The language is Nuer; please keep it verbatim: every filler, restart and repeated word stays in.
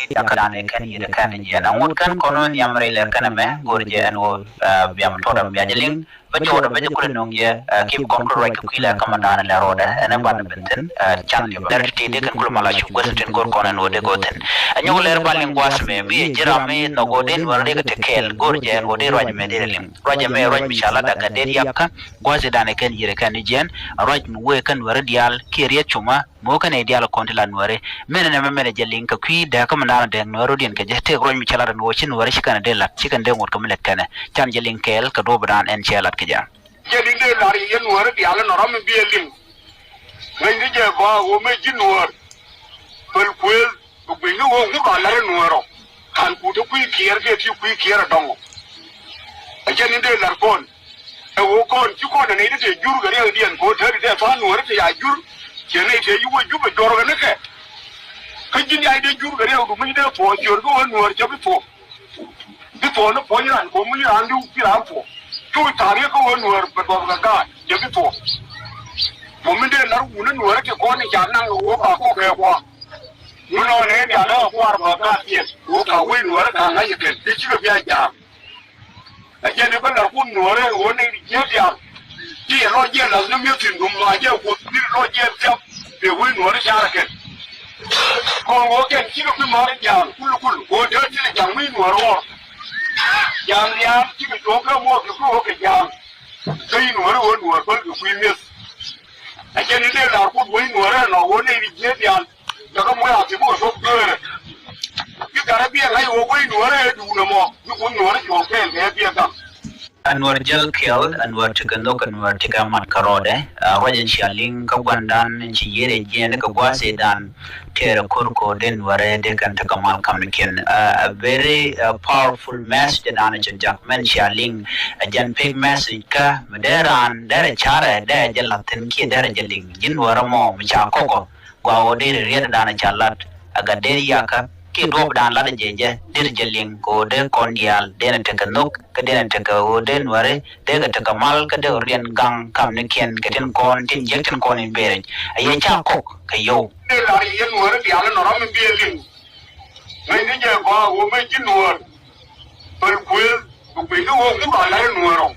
Jakä danɛ kɛn yit kɛn jiɛn aŋut kɛn kɔn nhiam rɛy lɛr kɛn ɛmɛ go̱o̱r jɛ ɛn ɣöö, ah, biam tuɔt ɛmɛ bia jɛ liŋ. Bä cɔɔdɛ bä jɛ kulɛ nöŋ yɛ, ah, keep control ruac kɛ kui̱ lɛ kä mɛ danɛ lɛ rɔɔdɛ ɛn ɛ banɛ ben thi̱n, ah, can kɛ bä. Lɛr ti̱ti̱ dee kɛn kulɛ mal a cuk guäth tin go̱o̱r kɔn ɛn ɣöö dee go̱o̱r thi̱n. Ɛ nyɔk lɛr ba liŋ gua̱a̱th mɛ mi ɛ ji̱ ram mi nhɔk ɣöö dee nuäär dee kɛ te kɛɛl go̱o̱r jɛ ɛn ɣöö dee ruac mɛ dee liŋ. Ruac ɛmɛ ruac mi ca lat a gat dee riakä gua̱a̱th i̱ danɛ kɛn yit kɛn jiɛn. Ruac mi wee kɛn nuäär diaal kiɛ riet cuma. Mɔ kɛn ɛ diaal kɔn ti la nuäärɛ. Mɛnɛ nɛ mɛ mɛnɛ jɛ liŋ kɛ kui̱ dääkä mi naan dääk nuäärä diɛn kɛ jɛ tëëk ruac mi cɛ lat ɛn ɣöö ci nuäärä ci kɛn ɛ dee lat ci kɛn dee ŋot kɛ mi lɛt kɛnɛ. Can jɛ liŋ kɛɛl kɛ duɔ̱ɔ̱p dan ɛn cɛ lat kɛ jɛ. Jɛ liŋ dee lar yɛ nuäärä diaal ɛn rɔm mi bi ɛ liŋ. Ŋäcni jɛ gɔaa ɣöö mëë ji̱ nuäär. Päl kuëël bi gui̱cni ɣöö ŋut ɔ lar ɛ nuäärɔ. Ka̱n kut ɛ kui̱ kiɛɛr kiɛ ti kui̱ kiɛɛr ɛ dɔŋɔ. Ɛ jɛ ni dee lar kɔn. Ɛ ɣöö kɔn ci kɔn ɛ nɛy ti te jur kɛ riɛkdiɛn kɛ ɣöö te ti te tha̱a̱ŋ nuɔ̱ɔ̱ri te ya jur. Ciɛ nɛy te yi wä jup ɛ jɔr kɛ ni kɛ. Kä ji̱n yac dee jur kɛ riɛkdu mi ci dee thuɔɔk ciöör kä ɣöö nuɔ̱ɔ̱r cɛ bi thuɔɔk. Bi thuɔɔk ni puɔ̱ny ran kɛ ɣöö mi ci raan diw ci raan thuɔɔk. Cu ta̱a̱ riɛk kä ɣöö nuɔ̱ɔ̱r bɛ duɔth kɛ gaat cɛ bi thuɔɔk. Mɔ mi dee lar wun ni nuɔ̱ɔ̱ri ti kɔn i̱ ca naŋ kɛ ɣöö ba kɔk kɛ kua̱r. Mi nɔɔnɛ i̱ diaal ɛ kua̱r ba gaat kiɛn ɣöö ka wec nuɔ̱ɔ̱ri ka ŋa̱c ɛ kɛn ti cikɛ bia jaam. Ɛ jɛn i̱ bä lar kun nuɔ̱ɔ̱rɛ ɣöö nɛy ti jiääk diaal. Ti yɛ lɔc jiɛn lath ni mi̱eth thi̱n dum ma jɛ kuoth ni lɔc jiɛn thiap. Tëë wec nuɔ̱ɔ̱rɛ carɛ kɛn. Kɔn ɣöö kɛn cikɛ bi ma̱a̱r ja̱a̱ŋ kul kul ɣöö dee ti lɛ ja̱ŋ mi nuɔ̱ɔ̱rɛ ɣɔr. Ja̱a̱ŋ diaal cikɛ cuɔ̱ɔ̱ŋ kä muɔɔk kɛ kui̱ ɣöö kɛ ja̱a̱ŋ. Kä yi nuɔ̱ɔ̱rɛ ɣöö nuɔ̱ɔ̱r päl kɛ kui̱ mi̱eth. Ɛ jɛn i̱ dee lar kun wec nuɔ̱ɔ̱rɛ nɔ ɣöö nɛy ti jiääk diaal. Jakä muɛ a ti bukɛ thok dueerä. Bi gat a biɛ ŋa̱c ɣöö wec nuɔ̱ɔ̱rä ɛ duundä mɔ bi kun nuɔ̱ɔ̱rä cuɔ̱ɔ̱ŋ kɛɛl kɛ a biɛ gaŋ. Anuɔr jäl kiɛl, anuɔr ti kɛ nhök, anuɔr ti kɛ mat kɛ rɔɔdɛ. A, ruac in cia liŋ kä gua̱ndan in ci yier ɛ jiɛn kɛ gua̱a̱th i̱ dan. Tëërɛ ko̱r ko̱r den nuɔrɛ dee kɛn tekɛ mal kamnikiɛn. A, a very, a, powerful message dan in ci jak mɛn cia liŋ. A jɛn pek message kä mi dee raan dee rɛ carɛ dee jɛ la̱thin kiɛ dee rɛ jɛ liŋ. Ji̱n nuɔrɛ mɔ mi ca kɔkɔ. Gua ɣöö dee riet dan ca lat a gat dee yakä kiɛ duɔp dan lat jɛ jɛ dee jɛ liŋ kɛ ɣöö dee kɔn diaal dee na tekɛ nhök kä dee na tekɛ ɣöö dee nuäri dee kɛ tekɛ mal kä dee riɛn gaŋ kamnikiɛn kɛ tin kɔn tin jiäk tin kɔn in berec a yɛ ca kɔk kɛ yio̱w. Dee lar yɛ nuäri diaal in ram in biɛ liŋ. Ŋäcni jɛ gɔaa ɣöö mëë ji̱ nuäär. Päl kuëël bi gui̱cni ɣöö ŋut ɔ lar in nuäär ɔ.